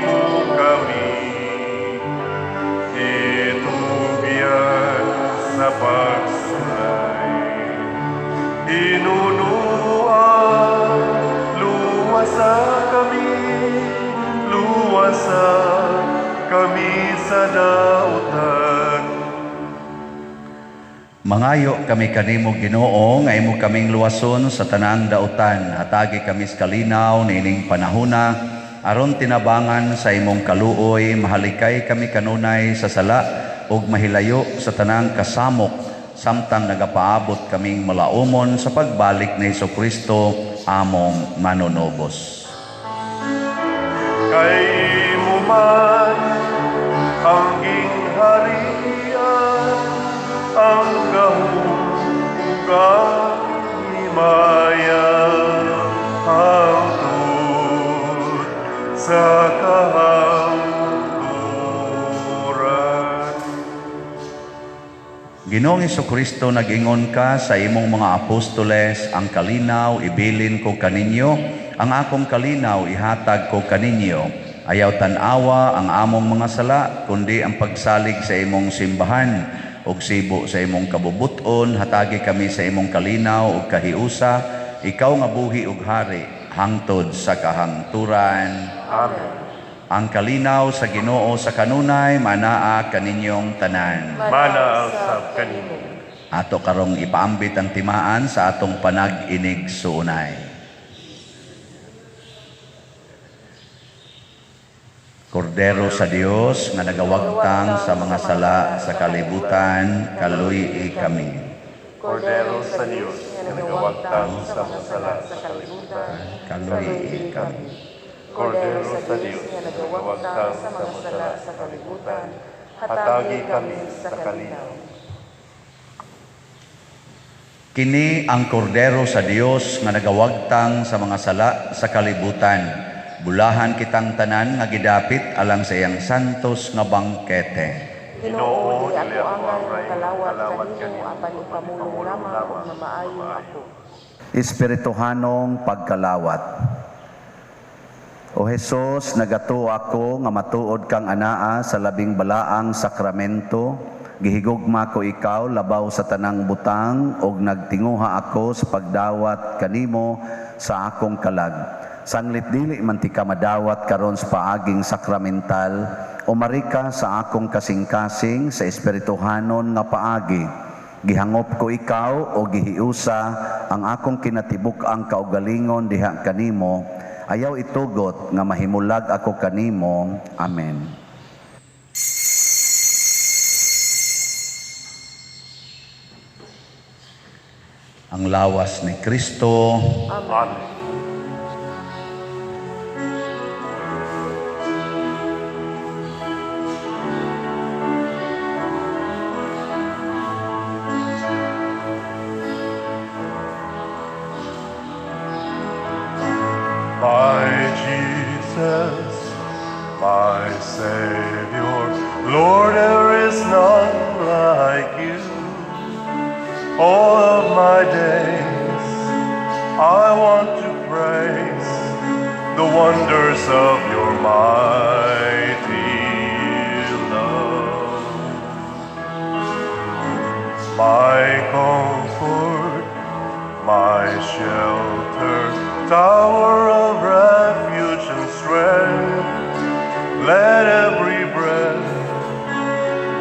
mo kami itugyan sa pagsulay. Hinunuan, luwasa kami, luwasa kami sa dautan. Mangayo kami kanimo, Ginoo, nga imo kaming luwason sa tanang dautan. Hatagi kami sa kalinaw niining panahona aron tinabangan sa imong kaluoy, mahalikay kami kanunay sa sala ug mahilayo sa tanang kasamok samtang nagapaabot kaming malaumon sa pagbalik ni Hesukristo among manunubos. Kay imo man ang gingharian, ang gahom ug ang himaya, hangtod sa kahangturan. Ginoong Hesukristo, nag-ingon ka sa imong mga apostoles, ang kalinaw ibilin ko kaninyo, ang akong kalinaw ihatag ko kaninyo. Ayaw tan-awa ang among mga sala, kundi ang pagsalig sa imong simbahan ug sibo sa imong kabubut-on, hatagi kami sa imong kalinaw ug kahiusa, ikaw nga buhi ug hari hangtod sa kahangturan. Amen. Ang kalinaw sa Ginoo sa kanunay manaa kaninyong tanan. Mana usab kanimo. Ato karong ipaambit ang timaan sa atong panag-inig suunay. Kordero sa Dios nga nagawagtang sa mga sala sa kalibutan, kaluy-i kami. Kordero sa Dios nga nagawagtang sa mga sala sa kalibutan, Kaluy-i kami. Kordero sa Dios nga nagawagtang sa mga sala sa kalibutan, hatagi kami sa kalinaw. Kini ang kordero sa Dios nga nagawagtang sa mga sala sa kalibutan. Bulahan kitang tanan nga gidapit alang sa iyang santos nga bangkete. Ginoo, dili ako angay makalawat kanimo apan ipamulong lamang ug mamaayo ako. Espirituhanong pagkalawat. O Hesus, nagatuo ako nga matuod kang anaa sa labing balaang sakramento. Gihigugma ko ikaw labaw sa tanang butang ug nagtinguha ako sa pagdawat kanimo sa akong kalag. Sanglit dili man ti ka madawat karon sa paaging sakramental, umari ka sa akong kasing-kasing sa espirituhanon nga paagi. Gihangop ko ikaw o gihiusa ang akong kinatibuk-ang kaugalingon diha kanimo. Ayaw itugot nga mahimulag ako kanimo. Amen. Ang lawas ni Kristo. Amen. My Jesus, my Savior, Lord, there is none like you. All of my days, I want to praise the wonders of your mighty love. My comfort, my shelter, tower of refuge and strength, let every breath,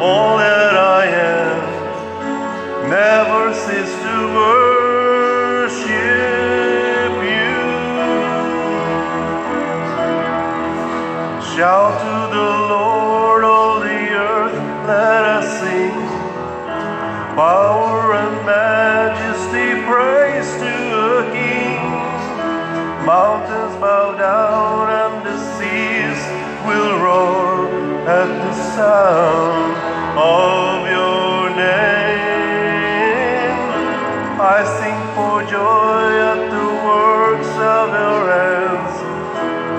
all that I am, never cease to worship you. Shout to the Lord, all the earth, let us sing. Power and majesty, praise to the King. Mountains bow down and the seas will roar at the sound of your name. I sing for joy at the works of your hands.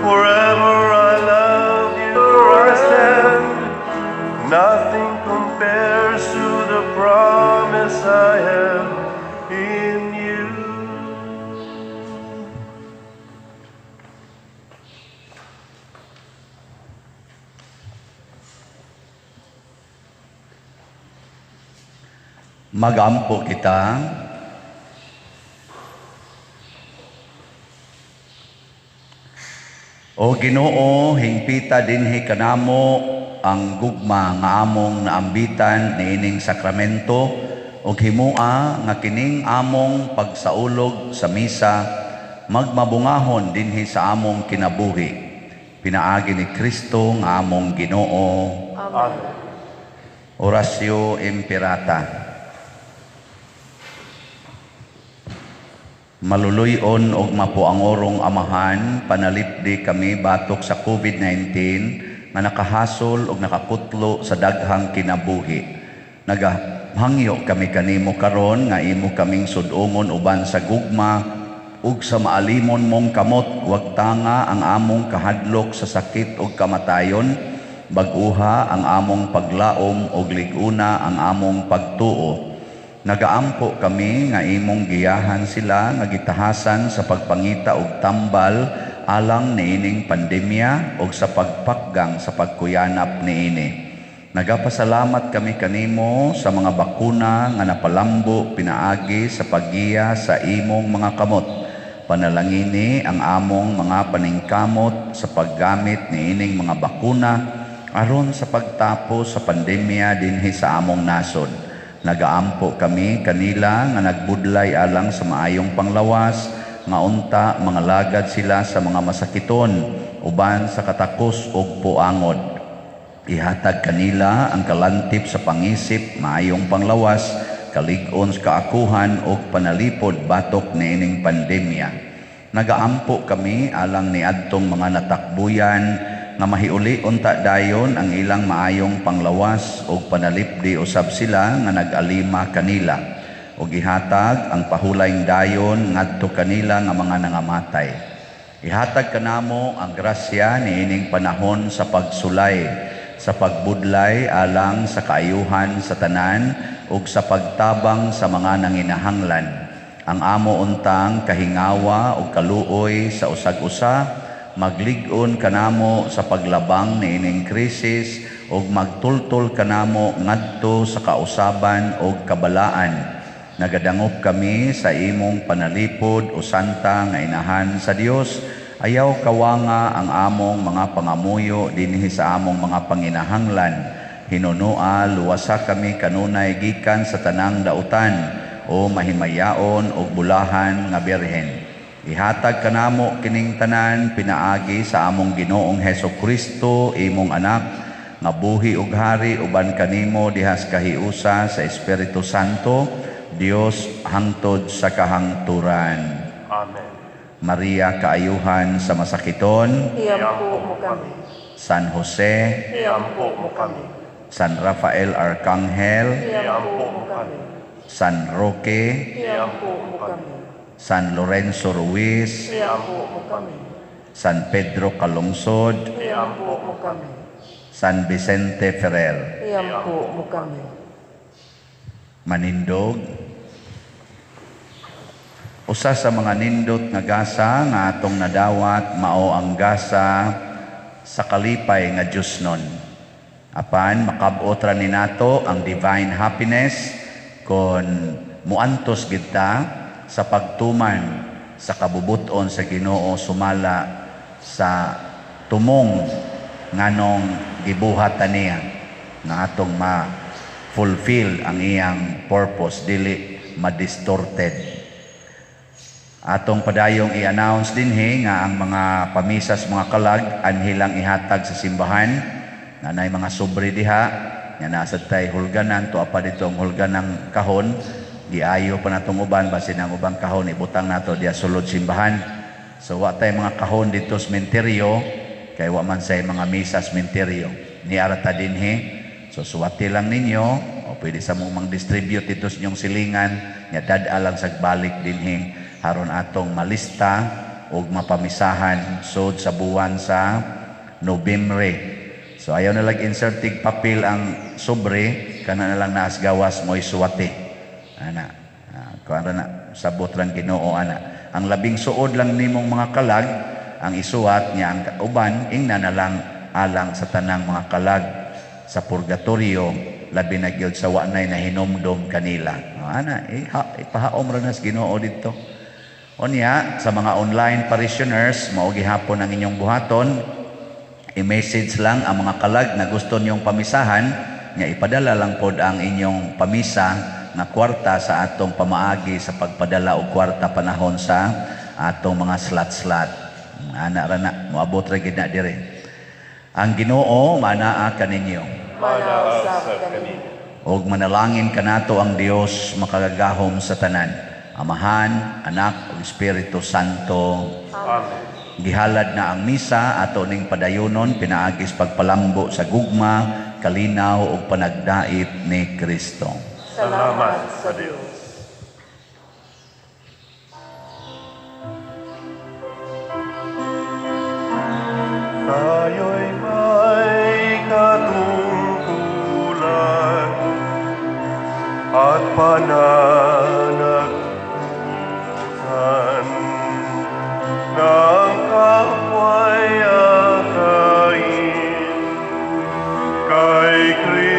Forever I love you, I stand. Nothing compares to the promise I have in you. Magampo kita. O Ginoo, hingpita dinhi kanamo ang gugma nga among naambitan niining sakramento ug himua nga kining among pagsaulog sa misa magmabungahon dinhi sa among kinabuhi. Pinaagi ni Kristo nga among Ginoo. Amen. Oratio Imperata. Maluluyon og mapuangorong Amahan, panalipdi kami batok sa COVID-19 nga nakahasol og nakakutlo sa daghang kinabuhi. Nagahangyo kami kanimo karon nga imo kaming sud-ungon uban sa gugma ug sa maalimon mong kamot, wag tanga ang among kahadlok sa sakit ug kamatayon, bag-uha ang among paglaom ug lig-una ang among pagtuo. Nagaampo kami nga imong giyahan sila nga gitahasan sa pagpangita og tambal alang niining pandemya og sa pagpakgang sa pagkuyanap niini. Nagapasalamat kami kanimo sa mga bakuna nga napalambo pinaagi sa paggiya sa imong mga kamot. Panalangini ang among mga paningkamot sa paggamit niining mga bakuna aron sa pagtapos sa pandemya dinhi sa among nasod. Nagaampo kami kanila nga nagbudlay alang sa maayong panglawas, nga unta mga lagad sila sa mga masakiton, uban sa katakos ug puangod. Ihatag kanila ang kalantip sa pangisip, maayong panglawas, kalig-on sa kaakuhan ug panalipod batok niining pandemya. Nagaampo kami alang niadtong mga natakbuyan nga mahiuli unta dayon ang ilang maayong panglawas ug panalipdi usab sila nga nag-alima kanila, ug ihatag ang pahulayng dayon ngadto kanila nga mga nangamatay. Ihatag kanamo ang grasya niining panahon sa pagsulay, sa pagbudlay alang sa kaayuhan sa tanan ug sa pagtabang sa mga nanginahanglan. Ang amo untang kahingawa ug kaluoy sa usag-usa maglig-on kanamo sa paglabang niining krisis ug magtultol kanamo ngadto sa kausaban ug kabalaan. Nagadangop kami sa imong panalipod, o Santa nga Inahan sa Dios. Ayaw kawanga ang among mga pangamuyo dinhi sa among mga panginahanglan. Hinunoa, luwasa kami kanunay gikan sa tanang dautan, o mahimayaon ug bulahan nga Birhen. Ihatag kanamo kining tanan pinaagi sa among Ginoong Heso Kristo, imong anak, nga buhi ug hari uban kanimo diha sa kahiusa sa Espiritu Santo, Dios, hangtod sa kahangturan. Amen. Maria, kaayuhan sa masakiton, Iampo mo kami. San Jose, Iampo mo kami. San Rafael Arcangel, Iampo mo kami. San Roque, Iampo mo kami. San Lorenzo Ruiz, Iampo mo kami. San Pedro Calungsod, Iampo mo kami. San Vicente Ferrer. Iampo mo kami. Manindog. Usa sa mga nindot nga gasa nga atong nadawat mao ang gasa sa kalipay nga Diyosnon. Apan makab-ot ra ni nato ang divine happiness kon muantos kita sa pagtuman sa kabubuton sa Ginoo sumala sa tumong nganong gibuhat niya nga atong ma-fulfill ang iyang purpose, dili ma-distorted. Atong padayong i-announce dinhi nga ang mga pamisas, mga kalag, anhi lang ihatag sa simbahan. Nanay mga sobre diha nga nasa tay hulganan, tuwa pa dito ang hulganang kahon, giayo pa natong uban basin ang ubang kahon ibutang nato diha sulod simbahan. So wa tay mga kahon dito sa sementeryo kay wa man say mga misa sa sementeryo. Niara ta dinhi. So suwati lang ninyo o pwede sa mong mang-distribute dito sa inyong silingan nya dad-a lang sa balik dinhi haron atong malista og mapamisahan sod sa buwan sa Nobyembre. So ayaw na lang insert tig papel ang sobre, kana na lang naas gawas mo'y suwati. Ana, kuan ra na, sabot lang Ginoo ana. Ang labing suod lang nimong mga kalag ang isuwat niya, ang uban ingna na lang alang sa tanang mga kalag sa purgatorio, labi na gyud sa wa nay nahinomdom kanila. Ana, ipahaom ra nas Ginoo didto. Unya, sa mga online parishioners, mao gihapon ang inyong buhaton, i-message lang ang mga kalag na gusto niyong pamisahan, nga ipadala lang pod ang inyong pamisa nga kwarta sa atong pamaagi sa pagpadala og kwarta panahon sa atong mga slot-slot. Ana ra na, moabot ra gid na dire. Ang Ginoo manaa kaninyo. Manaa usab kaninyo. Og manalangin kanato ang Dios makagagahom sa tanan, Amahan, Anak, ug Espiritu Santo. Amen. Gihalad na ang misa ato ning padayunon pinaagis pagpalambo sa gugma, kalinaw ug panagdait ni Kristo. Salamat sa Dios. Tayo'y may katungkulan at pananagutan ng kapwa'y akayin kay Kristo.